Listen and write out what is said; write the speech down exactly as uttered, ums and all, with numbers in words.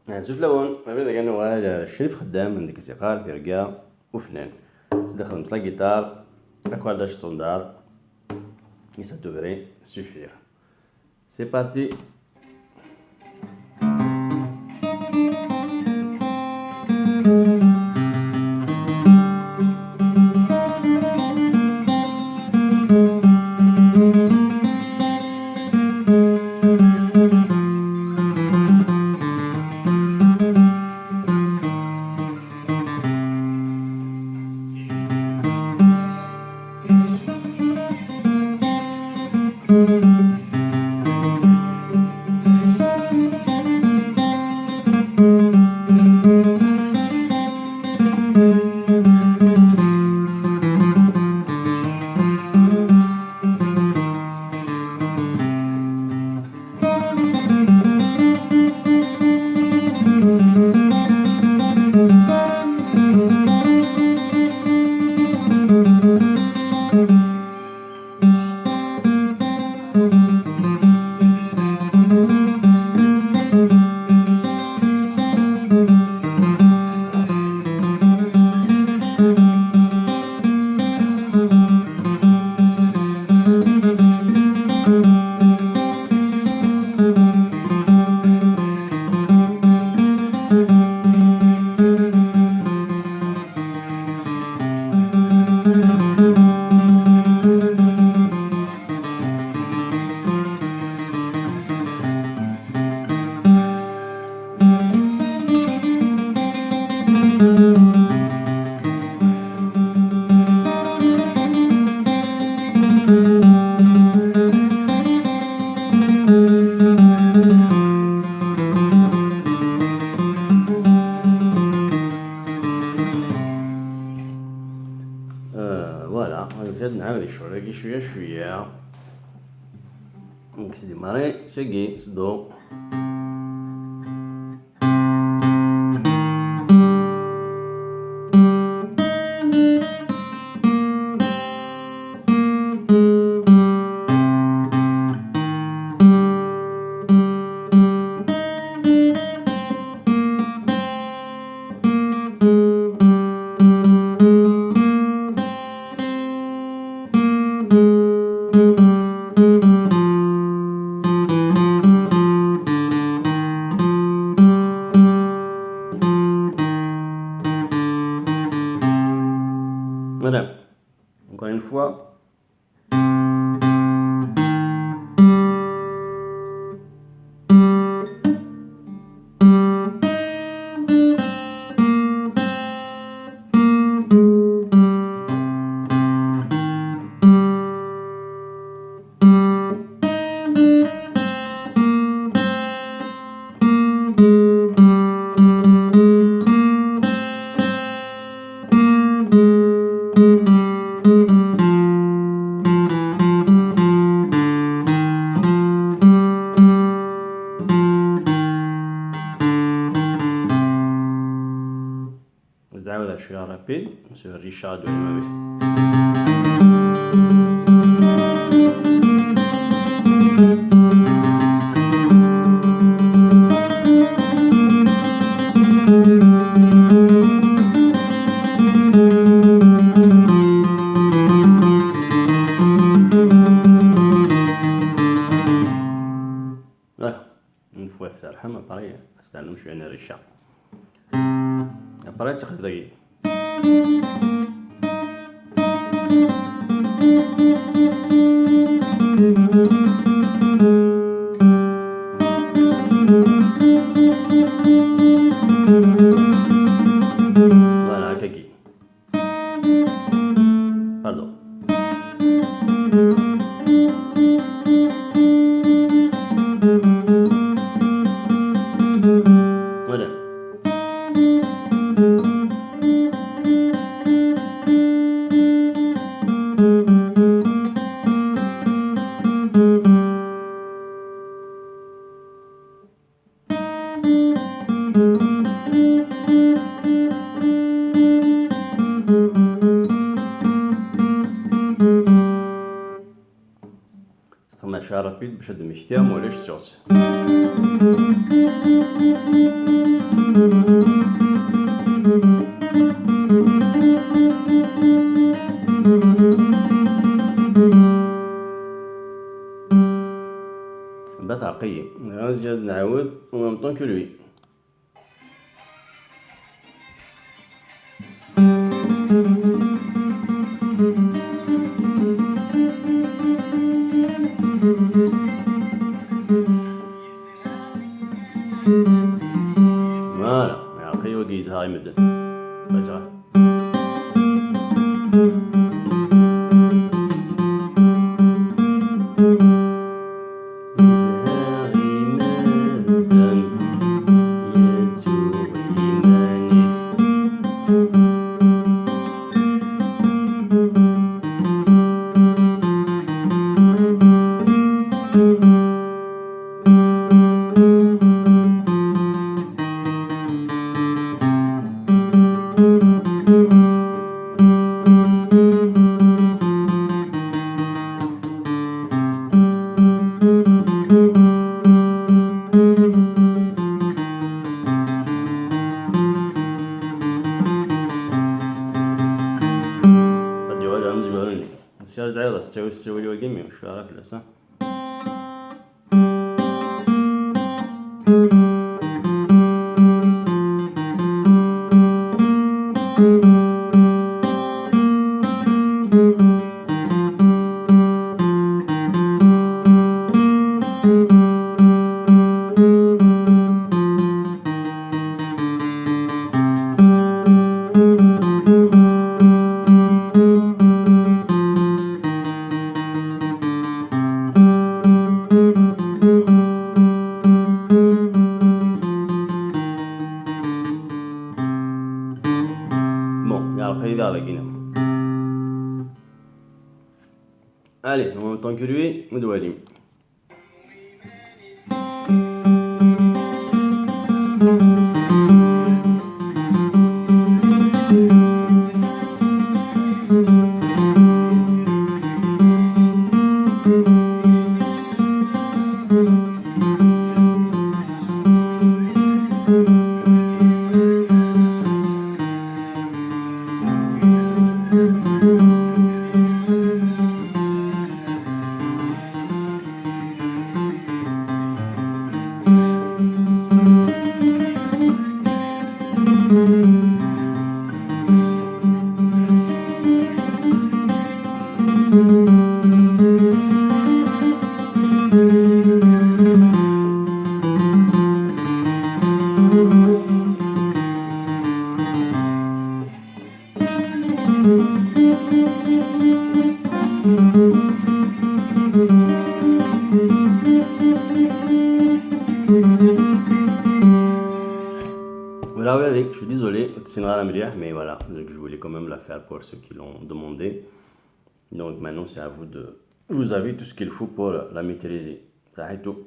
Azul fell-awen, abrid-agi ad nuɣal ar Crif Xeddam, deg i s-yeqqar Tirga Ufnan. Zdaxel n la guitare, accord standard, i s-d-tudri suffire. C'est parti. آه، voilà، هذا زاد نعاود شوية، شوية، شوية. Donc, c'est démarré, c'est gay, c'est do. Voilà. Encore une fois. Ad ɛawdeɣ cwiya rapide, sur Richard Dolimami. Voilà. Une fois serḥem, après, ad s-tɛellem cwiya n rrica. Après, ad texdem dagi. Voilà, akkagi. Pardon. Voilà. Steɣmac rapide bac ad d-mmektiɣ, ma ulac tuɣ-tt. Azya ad nɛawed, en même temps que lui. Voilà, après, wagi yezha i medden. Pas grave. Ad yuɣal d amezwaru-nni. Sya ad ɛiḍ as-ttawil s ttawil wagi, mi ur cfiɣ ara fell-as, ha? Bon, yeɛreq-iyi daɣ dagi. Allez, en même temps que lui, ad nwalim. Voilà, voilà, je suis désolé, c'est une rare amélioration, mais voilà, donc je voulais quand même la faire pour ceux qui l'ont demandé. Donc maintenant, c'est à vous de, vous avez tout ce qu'il faut pour la maîtriser. Ça, c'est tout.